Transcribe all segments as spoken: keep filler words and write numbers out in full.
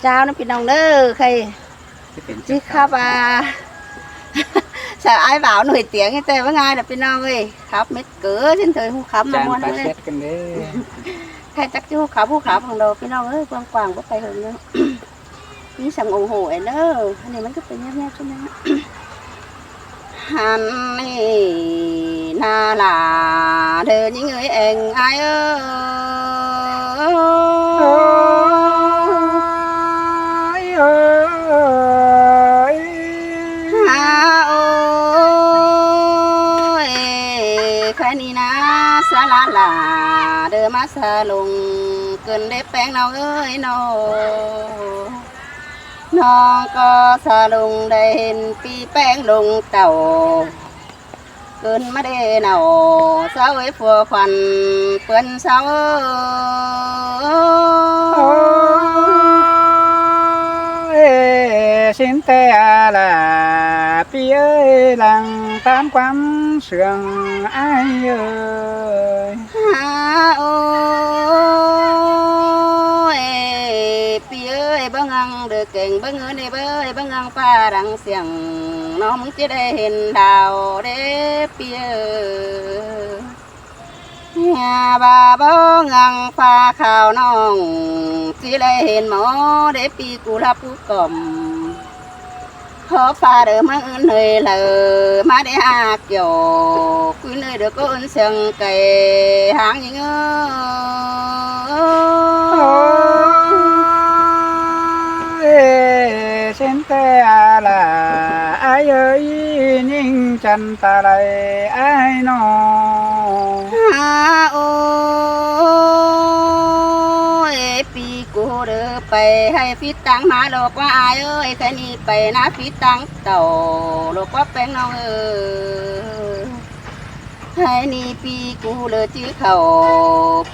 Chao ꞌnớ ꞌpi ꞌnọng ꞌnớ, khay ꞌchí khắp a, ꞌsớ ải bảo nổi tiếng ꞌtẹ ꞌmá ꞌngai ꞌnớ ꞌpi ꞌnọng ơi, khắp mết cớ ꞌsịn thôi, ꞌhụ khắp ꞌmá ꞌmuôn ꞌnớ. Khay chắc ꞌchí ꞌhụ khắp, ꞌhụ khắp hăng đô ꞌpi ꞌnọng ơi, quảng quảng báu pay hơng ꞌnớ. ꞌMí săng ủng hộ ải ꞌnớ, ăn ꞌnị ꞌmắn ꞌcọ pên ꞌnhạp ꞌnhạp ꞌchu ꞌnớ. Hăn ꞌnị ꞌna lả, đơ ꞌnhính ơi, eng ải ơi. Ôi ơi. Hả ơi, khay ꞌnị ꞌna sa lả lả, đơ ꞌmá sa lông, cơn đế ꞌpéng ꞌnọng ơi ꞌnớ. ꞌNọng ꞌcọ sa lông đảy hên ꞌpi ꞌpéng lông tảu. Cơn ꞌmá đê nảu, ꞌsáo ơi, phua khuăn ꞌpươn ꞌsáo ơi. Ôi, ꞌsịn ꞌtẹ a lả, ꞌpi ơi, lăng ꞌtan ꞌquám sương ải ơi. Hả ơi, ꞌpi ơi, báu ꞌnhắng đơ keng báu ꞌngớn ơi, báu ꞌnhắng ꞌpá răng siêng, ꞌnọng ꞌmứng ꞌchí đảy hên đao đế ꞌpi ơi. ꞌNhá ꞌva báu ꞌnhắng ꞌpá khảu, ꞌnọng ꞌchí đảy hên ꞌmó đế ꞌpi, cu lắp cu cỏm. Khó ꞌpá đơ ꞌmướng ứn hơi lả, ꞌmá đé hák kiẻo, ꞌcứn ơi, đơ ꞌcốn sương cay háng ꞌnhính ơi. Ôi, ꞌsịn ꞌtẹ a lả, ải ơi, ꞌnhính chăn ta đảy ải ꞌnớ. Hả ơi, ꞌpi cu đơ pay hảư phít ꞌtáng ꞌmá ꞌlọ ꞌquá ải ơi, khay ꞌnị pay ꞌná phít ꞌtáng tảu ꞌlọ ꞌquá ꞌpéng ꞌnọng ơi. Khay ꞌnị ꞌpi cu ꞌlọ ꞌchí khảu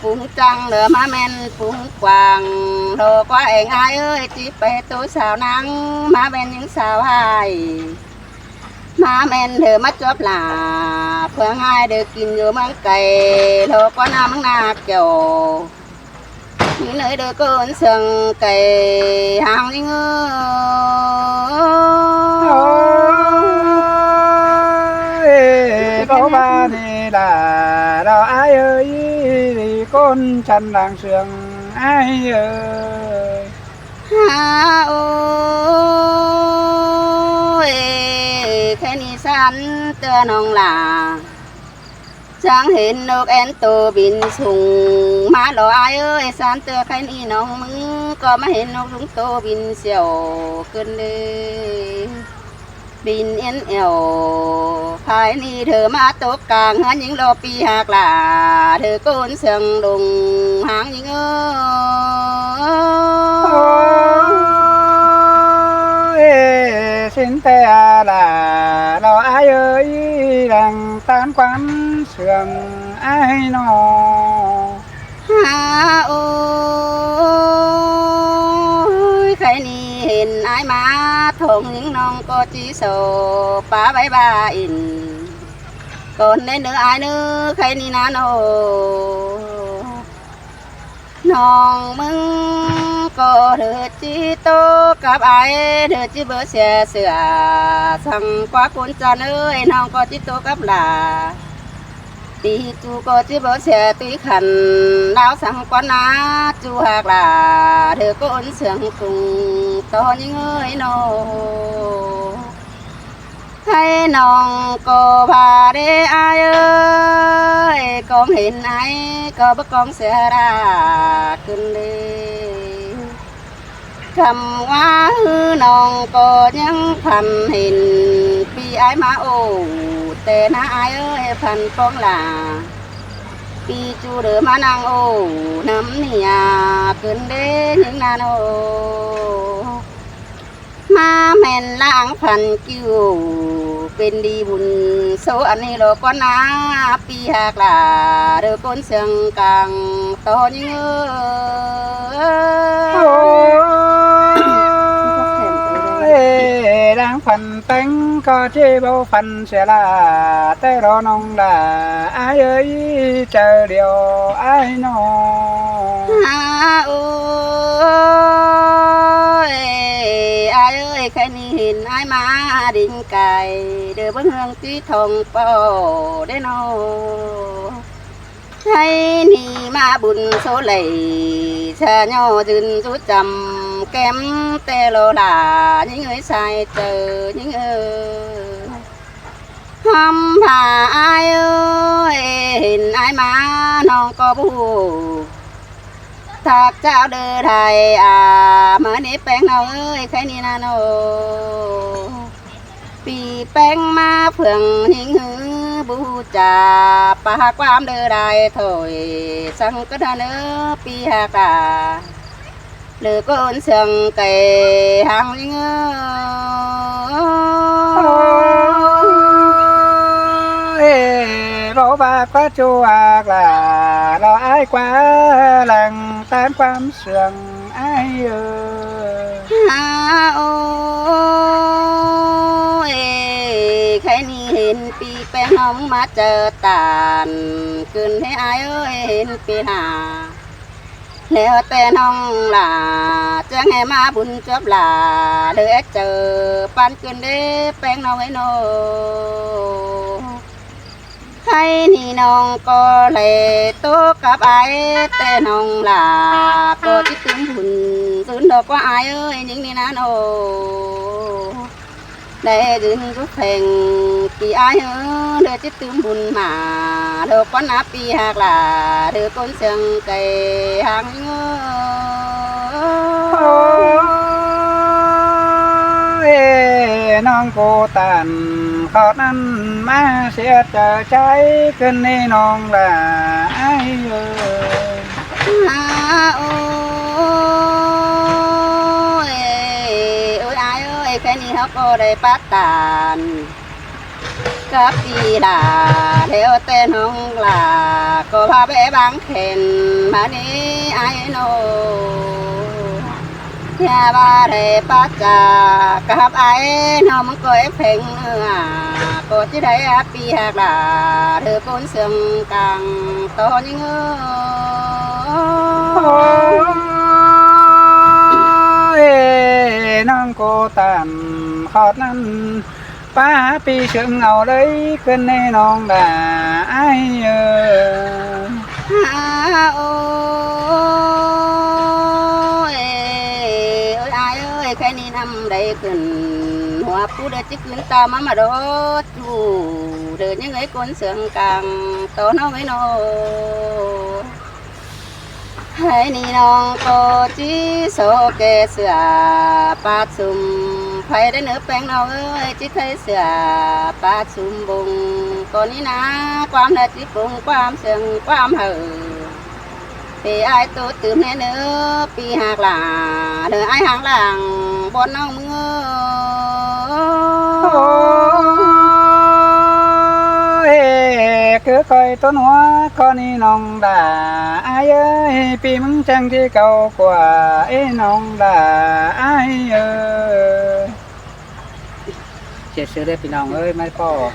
pung ꞌchăng, ꞌlọ ꞌmá ꞌmen pung quảng ꞌlọ ꞌquá eng ải ơi, ꞌchí pay ꞌtố sao ꞌnáng, ꞌmá ꞌmen ꞌnhính sao ải. ꞌMá ꞌmen đơ ꞌmá chóp lả, ꞌpưa ải đơ kin dú ꞌmướng cay, ꞌlọ ꞌquá ꞌná ꞌmướng ꞌna kiẻo. ꞌNhính ơi, đơ ꞌcốn sương cay háng ꞌnhính ơi. Ôi, báu ꞌva ꞌnị lả, ꞌlọ ải ơi, ꞌcốn chăn lăng sương ải ơi. Hả ơi, khay ꞌnị san ꞌtưa ꞌnọng lả, chắng hên ꞌnộc én tô bin sung ꞌmá ꞌlọ ải ơi, san ꞌtưa khay ꞌnị ꞌnọng ꞌmứng ꞌcọ ꞌmá hên ꞌnộc dúng tô bin siêu cơn đê. Bin én ẻo, khay ꞌnị đơ ꞌmá tốc cang ꞌhướn ꞌnhính ꞌlọ ꞌpi ꞌhặc lả, đơ ꞌcốn sương lông háng ꞌnhính ơi. Ôi, ꞌsịn ꞌtẹ a lả, ꞌlọ ải ơi, lăng ꞌtan ꞌquám sương ải ꞌnớ. Hả ơi, khay ꞌnị hên ải ꞌmá thong ꞌnhính, ꞌnọng ꞌcọ ꞌchí sổ ꞌpá bái ba ín. Cón đé ꞌnớ ải ꞌnớ, khay ꞌnị ꞌna ꞌnớ. ꞌNọng ꞌmứng ꞌcọ đơ ꞌchí ꞌtố cắp ải, đơ ꞌchí báu sia sửa, săng ꞌquá ꞌcốn chăn ơi, ꞌnọng ꞌcọ ꞌchí ꞌtố cắp lả. ꞌPi ꞌchu ꞌcọ ꞌchí báu sia tui khăn, ꞌlẹo săng ꞌquá ꞌná ꞌchu ꞌhặc lả, đơ ꞌcốn sương sung ꞌtố ꞌnhính ơi ꞌnớ. Khay ꞌnọng ꞌcọ ꞌva đé ải ơi, ꞌcóng hên ải ꞌcọ báu ꞌcóng sia đa cơn đê. Khắm ꞌva ꞌhứ ꞌnọng ꞌcọ ꞌnhắng phăn hên ꞌpi ải ꞌmá ổ, té ꞌna ải ơi, phăn ꞌpóng lả. ꞌPi ꞌchu đơ ꞌmá ꞌnăng ổ nắm ꞌnị a, cơn đê ꞌnhính ꞌna ꞌnớ. ꞌMá ꞌmen ꞌláng phăn ꞌkiu, pên đi bun số ăn ꞌnị ꞌlọ ꞌquá ꞌná, ꞌpi ꞌhặc lả, đơ ꞌcốn sương cang ꞌtố ꞌnhính ơi. Ôi, ꞌláng phăn ꞌpéng ꞌcọ ꞌchí báu phăn sia lả, té ꞌlọ ꞌnọng lả ải ơi, chaư điêu ải ꞌnớ. Hả ơi, Khay ꞌnị hên ải ꞌmá đin cai, đảy ꞌváng ꞌhướng ꞌchí thong ꞌpo đé ꞌnớ. Khay ꞌnị ꞌmá bun số lảy, sa ꞌnhó dưn dú chăm kém ꞌtẹ ꞌlo lả, ꞌnhính ơi sai ꞌchạư ꞌnhính ơi. Hăm hả ải ơi, hên ải ꞌmá ꞌnọng ꞌcọ báu ꞌhụ. Thác chảu đơ đai a, ꞌmá ꞌnị ꞌpéng ꞌnọng ơi, khay ꞌnị ꞌnặn ꞌnớ. ꞌPi ꞌpéng ꞌmá phượng ꞌnhính ꞌhứ báu ꞌhụ chả, pák ꞌquám đơ đai thôi, săng ꞌcọ đa ꞌnớ ꞌpi ꞌhặc a. Lỏ ꞌcốn sương cay hăng ꞌnhính ơi. Ê, báu ꞌva ꞌquá ꞌchu ꞌhặc lả, lo ải ꞌquá lăng ꞌtáng ꞌquám sương ải ơi. Hả ơi, khay ꞌnị hên ꞌpi ꞌpéng ꞌnọng ꞌmá chaư ꞌtan, ꞌcứn ꞌhế ải ơi hên ꞌpi nả. ꞌLẹo ꞌtẹ ꞌnọng lả, chắng ꞌhế ꞌmá bun chuốp lả, đảy é chaư ꞌpắn ꞌcứn đé ꞌpéng ꞌnọng ới ꞌnớ. Khay ꞌnị ꞌnọng ꞌcọ đảy ꞌtố cắp ải ꞌtẹ ꞌnọng lả, ꞌcọ ꞌchí tứm bun dưn ꞌlọ ꞌquá ải ơi, ꞌnhính ꞌnị ꞌnặn ꞌnớ. Đảy dưn dú pheng ꞌpi ải ơi, đảy ꞌchí tứm bun ꞌmá, đảy ꞌquán ꞌnạp ꞌpi ꞌhặc lả, đảy ꞌcốn sương cay hăng ꞌnhính ơi. Ê, ꞌnọng ꞌcọ ꞌtan khót ꞌnặn ꞌmá sia chaư ꞌchái ꞌcứn ꞌnị ꞌnọng lả ải ơi. Hả ơi, ơi ải ơi, khay ꞌnị ꞌháu ꞌcọ đảy pák ꞌtan cắp ꞌpi lả, ꞌlẹo ꞌtẹ ꞌnọng lả ꞌcọ ꞌva bé bang khen ꞌmá ꞌnị ải ꞌnớ. Hả ꞌva đảy pák chả cắp ải ꞌnọng ꞌcọ é pheng ꞌnớ a, ꞌcọ ꞌchí đảy a ꞌpi ꞌhặc lả, đảy ꞌcốn sương cang ꞌto ꞌnhính ơi. Ê, ꞌnọng ꞌcọ ꞌtan khót ꞌnặn ꞌpá ꞌpi sương au đảy ꞌcứn ꞌnị ꞌnọng lả ải ơi. Hả ơi, ơi ải ơi, khay ꞌnị ꞌnặm đảy ꞌcứn hua pú đảy ꞌchí ꞌcứn ta ꞌmá ꞌmá đảy ꞌchu, đảy ꞌnhính ơi ꞌcốn sương cang ꞌto ꞌnọng ới ꞌnớ. Khay ꞌnị ꞌnọng ꞌcọ ꞌchí so kẻ sửa pát sum, phay đảy ꞌnớ ꞌpéng ꞌnọng ơi, ꞌchí khay sửa pát sum bung. ꞌCọ ꞌnị ꞌnạ, ꞌquám đa ꞌchí pung ꞌquám sương ꞌquám hảư. Phi ải ꞌtố tứm ꞌnê ꞌnớ, ꞌpi ꞌhặc lả, đảy ải hăng lăng bón ꞌnọng ꞌmưa. Ê, cứ coi tốn hóa con đi ꞌnọng lả ải ơi, ꞌpi ꞌmứng chăng ꞌchí cáu ꞌquá ê ꞌnọng lả ải ơi. Chia sẻ đây ꞌpi ꞌnọng ơi, ꞌmá ꞌpo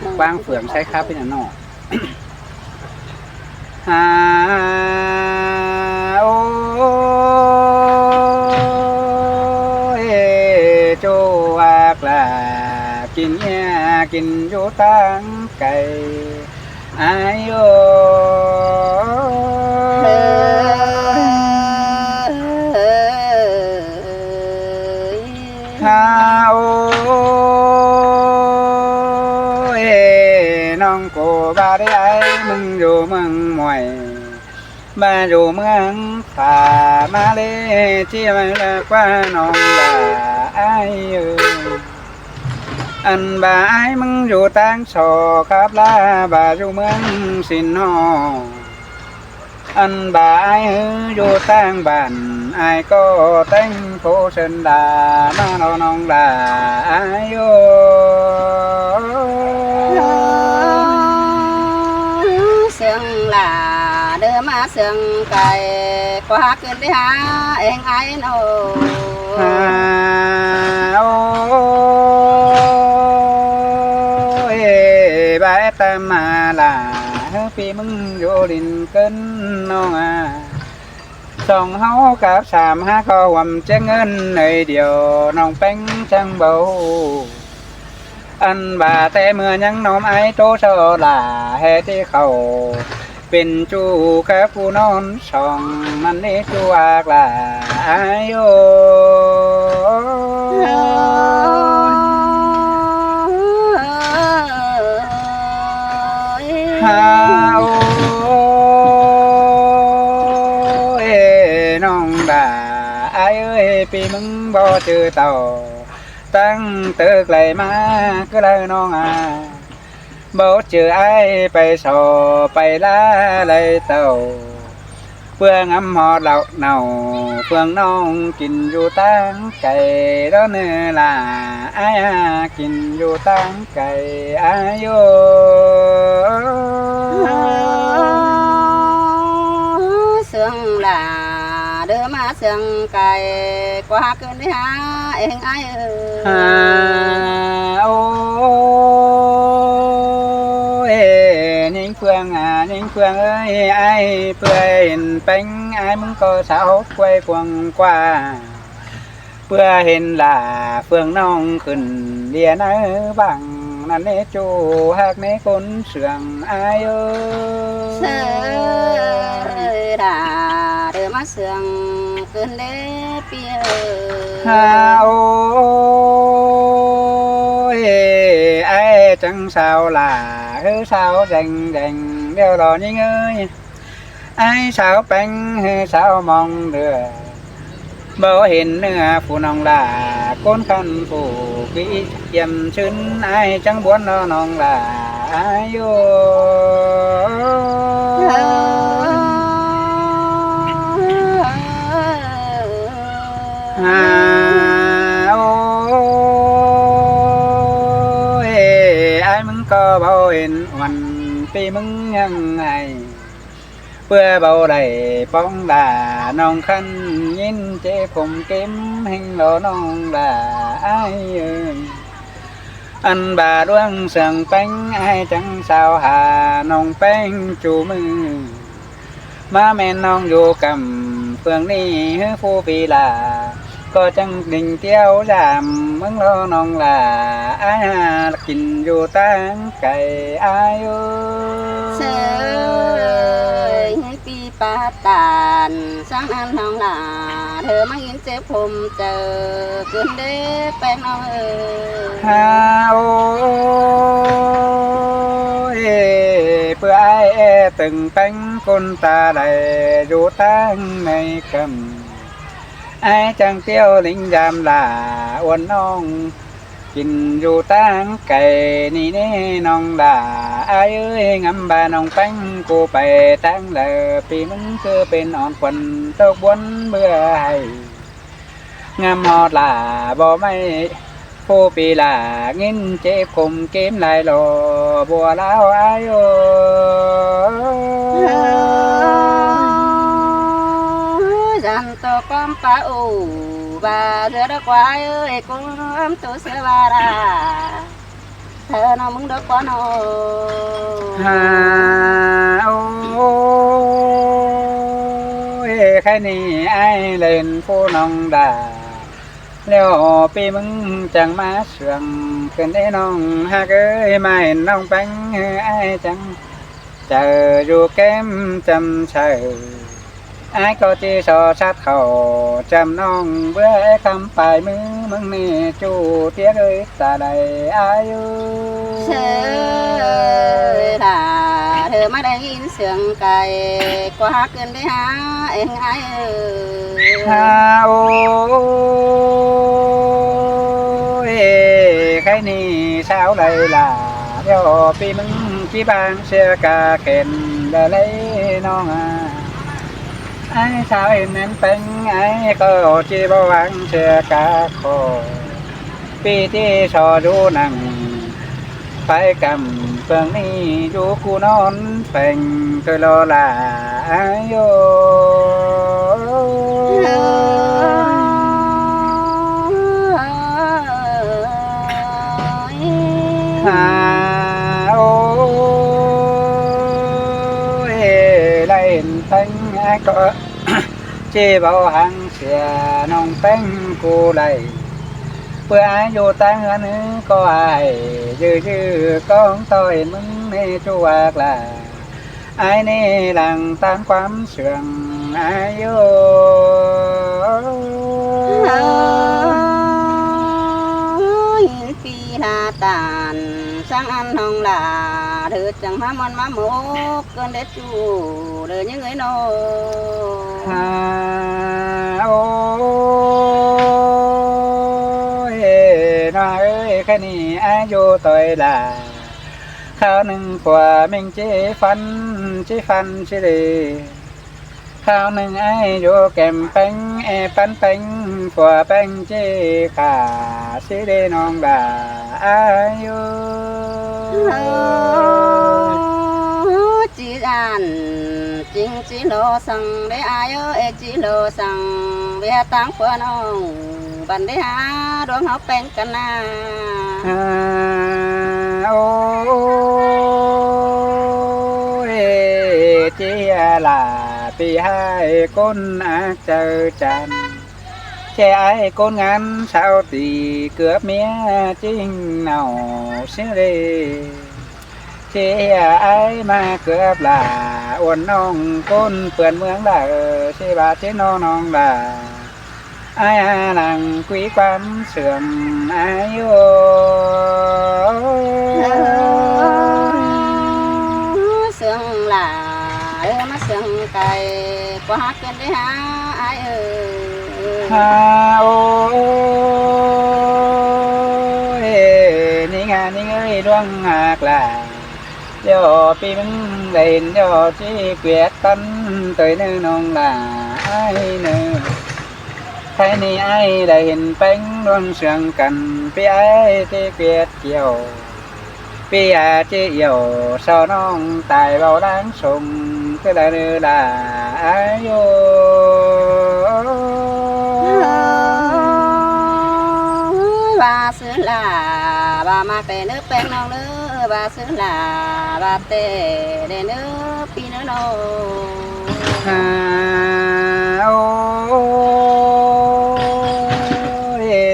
ꞌquáng phượng sai khắp ꞌpi ꞌnọng ꞌnớ. Hả ơi, ꞌchu ꞌhặc lả kin ꞌnhá kin dú ꞌtáng cai ải ơi. Hả ơi, ꞌnọng ꞌcọ ꞌva đảy ải ꞌmứng dú ꞌmướng ꞌmuội, ꞌva dú ꞌmướng phả ꞌmá ꞌlế ꞌchí ꞌmá ꞌquá ꞌnọng lả ải ơi. Ăn ꞌva ải ꞌmứng dú ꞌtáng so khắp ꞌlạ ꞌva dú ꞌmướng Sìn ꞌnớ. Ăn ꞌva ải ꞌhứ dú ꞌtáng bản, ải ꞌcọ ꞌtếng phô Sơn La ꞌmá ꞌnớ ꞌnọng lả ải ơi. Sương lả đảy ꞌmá sương cai, ꞌquá ꞌcứn đảy hả eng ải ꞌnớ. Hả ơi, ꞌva ꞌtẹ ꞌmá lả ꞌhứ ꞌpi ꞌmứng dú đin ꞌcứn ꞌnọng a. Song ꞌháu cắp sam hák ꞌcọ ꞌhuôm ꞌchiếng ꞌngớn ꞌnọi điêu, ꞌnọng ꞌpéng chắng báu ꞌhụ. Ăn ꞌva té ꞌmưa ꞌnhắng ꞌnôm ải ꞌtố so lả ꞌhế ꞌtí khảu pên ꞌchu cắp ꞌcú ꞌnón song ꞌnặn ꞌnị ꞌchu ác lả ải ꞌhụ. Ha ô ê ꞌnọng đa, ải ơi, ꞌpi ꞌmứng báu ꞌchư tảu. Tẳng tớc lai ꞌmá ꞌcứ lai ꞌnọng a, báu ꞌchư ải pay so pay ꞌlạ lai tảu. ꞌPưa ngắm ꞌhọt lảu nảu, ꞌpưa ꞌnọng kin dú tẳng cai, đón ꞌnư lả ải a, kin dú tẳng cai ải ꞌhụ. Sương lả đơ ꞌmá sương cai, ꞌquá ꞌcứn đi hả eng ải ơi. Ha ô ê, ꞌnhính ꞌphượng a, ꞌnhính ꞌphượng ơi, ải ꞌpưa hên ꞌpéng ải ꞌmứng ꞌcọ sáo quay cuông ꞌquá. ꞌPưa hên lả ꞌphượng ꞌnọng khửn ꞌliê ꞌnớ bang, ꞌnặn ꞌnị ꞌchu hák ꞌnị ꞌcốn sương ải ơi. Sương lả đơ ꞌmá sương ꞌcứn đế ꞌpi ơi. Ha ô ê, ải chắng sáo lả ꞌhứ sáo deng deng điêu lo ꞌnhính ơi. Ải sáo ꞌpéng ꞌhứ sáo mong đưa, báu hên ꞌnư phủ ꞌnọng lả, ꞌcốn khăn phủ ꞌpi ꞌchiêm ꞌsứn, ải chắng buôn lo ꞌnọng lả ải ꞌhụ. Ha ô ê, ải ꞌmứng ꞌcọ báu hên uôn, ꞌpi ꞌmứng ꞌnhắng ải ꞌpưa báu đảy ꞌpóng lả ꞌnọng khăn, ꞌnghín ꞌchế khôm kêm ꞌhêng lo ꞌnọng lả ải ơi. Ăn ꞌva ꞌluống sương ꞌpéng ải chắng sáo hả ꞌnọng ꞌpéng ꞌchu ꞌmự. ꞌMá ꞌmen ꞌnọng dú căm ꞌphượng ꞌnị ꞌhứ phủ ꞌpi lả, ꞌcọ chắng đinh tiếu dăm ꞌmứng lo ꞌnọng lả ải a, kin dú tẳng cai ải ơi. Sương ơi, ꞌpi pá tản sáng ăn ꞌnọng lả, đơ ꞌmá ꞌnghín ꞌchế khôm chaư ꞌcứn đế ꞌpéng ꞌnọng ơi. Ha ô ê, ꞌpưa ải é tưng ꞌpéng ꞌcốn ta đảy dú tẳng ꞌnị căm, ải chắng tiếu đinh dăm lả uôn ꞌnọng kin dú tẳng cai ꞌnị ꞌnị ꞌnọng lả ải ơi. Ngắm ꞌva ꞌnọng ꞌpéng ꞌcú pay tẳng đaư, ꞌpi ꞌmứng ꞌcứ pên ón khuôn tốc buôn bưa ải. Ngắm ꞌhọt lả báu ꞌmạy phủ ꞌpi lả, ꞌnghín ꞌchế khôm kêm lai lo bua ꞌláo ải ơi. Dăn tô ꞌquám pá ủ ꞌva dưa đá ꞌquá ải ơi, ꞌcốn ꞌtố sia ꞌva đa. Thơ ꞌnọng ꞌmứng đá ꞌquá ꞌnọng. Ha ô ê, khay ꞌnị ải ꞌlẹo phủ ꞌnọng đa, ꞌlẹo ꞌpi ꞌmứng chắng ꞌmá sương ꞌcứn đế ꞌnọng hák ơi. ꞌMá hên ꞌnọng ꞌpéng ꞌhứ ải chắng chaư dú kém chăm chaư, ải ꞌcọ ꞌchí so sắt khảu chăm ꞌnọng bưa é khắm pay ꞌmứ ꞌmứng ꞌnị ꞌchu tiếc ơi ta đảy ải ơi. Sương lả đơ ꞌmá đảy ꞌnghín sương cai, ꞌquá ꞌcứn đi hả eng ải ơi. Ha ô ê, khay ꞌnị sáo lai lả, ꞌlẹo ꞌpi ꞌmứng ꞌchí bang sia ca khen đaư lai ꞌnọng a. Ải sáo hên ꞌmen ꞌpéng ải ꞌcọ ꞌchí báu bang sia ca khổ, ꞌpi ꞌtí so dú nẳng pay căm ꞌphượng ꞌnị dú ꞌcú ꞌnón pheng ꞌtoi lo lả ải ơi. Ha ô ê, lai hên ꞌpéng ải ꞌcọ ꞌChí báu háng sia ꞌnọng ꞌpéng cu đảy, ꞌpưa ải dú ꞌtáng ꞌhướn ꞌcọ ải, ꞌdự ꞌdự ꞌcóng ꞌtoi ꞌmứng ꞌnị ꞌchu ác lả. Ải ꞌnị lăng ꞌtáng ꞌquám sương ải dú. ꞌPi ꞌla ꞌtan, sáng ăn ꞌnọng lả, thứ chắng ꞌmá ꞌmuôn ꞌmá mốc, ꞌcốn đét ꞌchu, đơ ꞌnhứng ới ꞌnọ. Ôi, ꞌnọng ới, ꞌkhạy ꞌnị ải dú ꞌtoi lả. Khảu ꞌnưng phua ꞌmính ꞌchí ꞌphắn, ꞌchí ꞌphắn ꞌchí đê. Khảu ꞌnưng ải dú kẻm ꞌpéng, é ꞌpắn ꞌpéng, phua ꞌpéng ꞌchí khả ꞌchí đê ꞌnọng lả ải dú. ꞌChí ăn, chính ꞌchí lỏ săng đê ải ới, é ꞌchí lỏ săng, ꞌviạk ꞌtáng phua ꞌnọng, băn đê hả, ꞌluống ꞌháu ꞌpéng căn ꞌna. Ôi, ꞌchí lả ꞌpi ải ꞌcốn ác chaư chăn. ꞌChí ải ꞌcốn ngắn sáu tỉ cướp ꞌmía chính nảu ꞌsứ đê. ꞌChí ải ꞌmá cướp lả uôn ꞌnọng ꞌcốn pươn ꞌmướng lả, ꞌchí báu ꞌchí ꞌnọ ꞌnọng lả. Ải a lăng ꞌquí ꞌquám sương ải dú. Sương lả, ơ ꞌmá sương cai, ꞌquá ꞌcốn đê hả ải ới. Hả, ôi, ꞌnhính a ꞌnhính ới, ꞌluống ꞌhặc lả. ꞌLẹo ꞌpi ꞌmứng đảy hên ꞌlẹo ꞌchí ꞌquiệt ꞌpắn ꞌtoi ꞌnưng ꞌnọng lả ải ới. ꞋKhạy ꞌnị ải đảy hên ꞌpéng ꞌluống sương căn, ꞌpi ải ꞌchí ꞌquiệt kiẻo. ꞌPi a ꞌchí yẻo sau ꞌnọng tai báu ꞌláng sông, ꞌcứ lai ꞌnư lả ải dú. ꞌVa ꞌsứ lả, ꞌva ꞌmặc đảy ꞌnớ ꞌpéng ꞌnọng ꞌnớ, ꞌva ꞌsứ lả, ꞌva ꞌtẹ đảy ꞌnớ ꞌpi ꞌnớ ꞌnọng. Hả, ôi,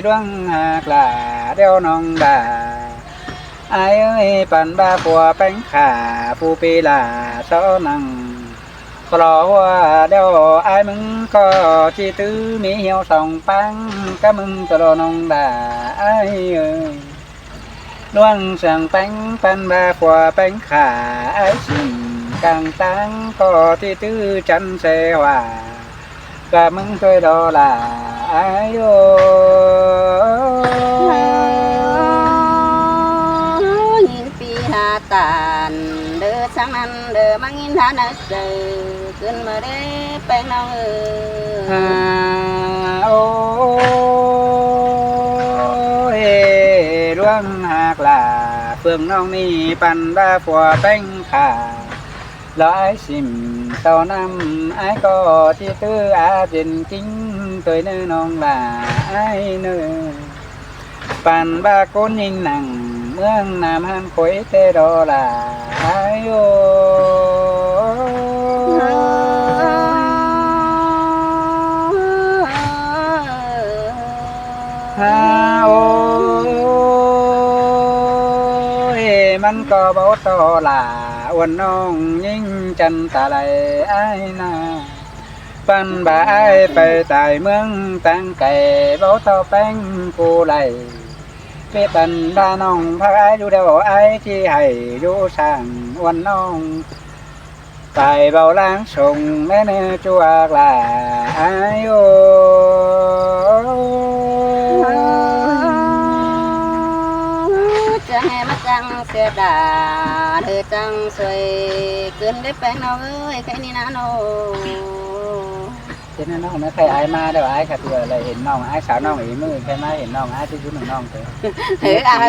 ꞌluống ꞌhặc lả, ꞌlẹo ꞌnọng lả. Ải ới, păn ꞌva phua ꞌpéng khả, phủ ꞌpi lả so nẳng. Cọ lo ꞌhua ꞌlẹo ải ꞌmứng ꞌcọ ꞌchí ꞌtứ ꞌmí hiêu song ꞌpáng, cá ꞌmứng ꞌcọ lo ꞌnọng lả ải ới. ꞌLuống sương ꞌpéng păn ꞌva phua ꞌpéng khả, ải sim cang ꞌtáng ꞌcọ ꞌchí ꞌtứ chăn se hua. Cá ꞌmứng ꞌtoi lo lả ải ới. ꞌNhính ꞌpi ꞌla ꞌtan, đơ sáng ꞌnặn đơ ꞌmá ꞌnghín hả ꞌnặn chaư, ꞌcứn ꞌmá đé ꞌpéng ꞌnọng ới. Hả, ôi, ꞌluống ꞌhặc lả, ꞌphướng ꞌnọng ꞌnị păn ꞌva phua ꞌpéng khả. Lo ải sim sau ꞌnặm, ải ꞌcọ ꞌchí ꞌtứ a ꞌdệt ꞌkính ꞌtoi ꞌnớ ꞌnọng lả ải ới. Păn ꞌva ꞌcốn ꞌnhính nẳng ꞌmướng ꞌnặm ꞌhăn khỏi ꞌtẹ lo lả ải ới. Hả, ôi, ꞌmắn ꞌcọ báu ꞌto lả uôn ꞌnọng ꞌnhính chăn ta lai ải ꞌna. Păn ꞌva ải pay tai ꞌmướng ꞌtáng cai báu ꞌto ꞌpéng cu lai. ꞌViạk păn ꞌva ꞌnọng ꞌphắng ải dú ꞌlẹo ải ꞌchí hảy dú sảng uôn ꞌnọng. Tai báu ꞌláng sông ꞌnớ ꞌnư ꞌchu ác lả ải ới. Chắng ꞌhê ꞌmá chắng sia đả, đơ chắng sui ꞌcứn đé ꞌpéng ꞌnọng ới, ꞌkhạy ꞌnị ꞌna ꞌnọng. Thế nên ꞌnọng ꞌnớ ꞌkhạy ải ꞌmá ꞌlẹo ải khả ꞌtưa lai hên ꞌnọng ải, sau ꞌnọng ꞌnị ꞌmự ꞌkhạy ꞌmá hên ꞌnọng ải ꞌchí dú nẳng ꞌnọng ꞌtẹ. Ơ, a,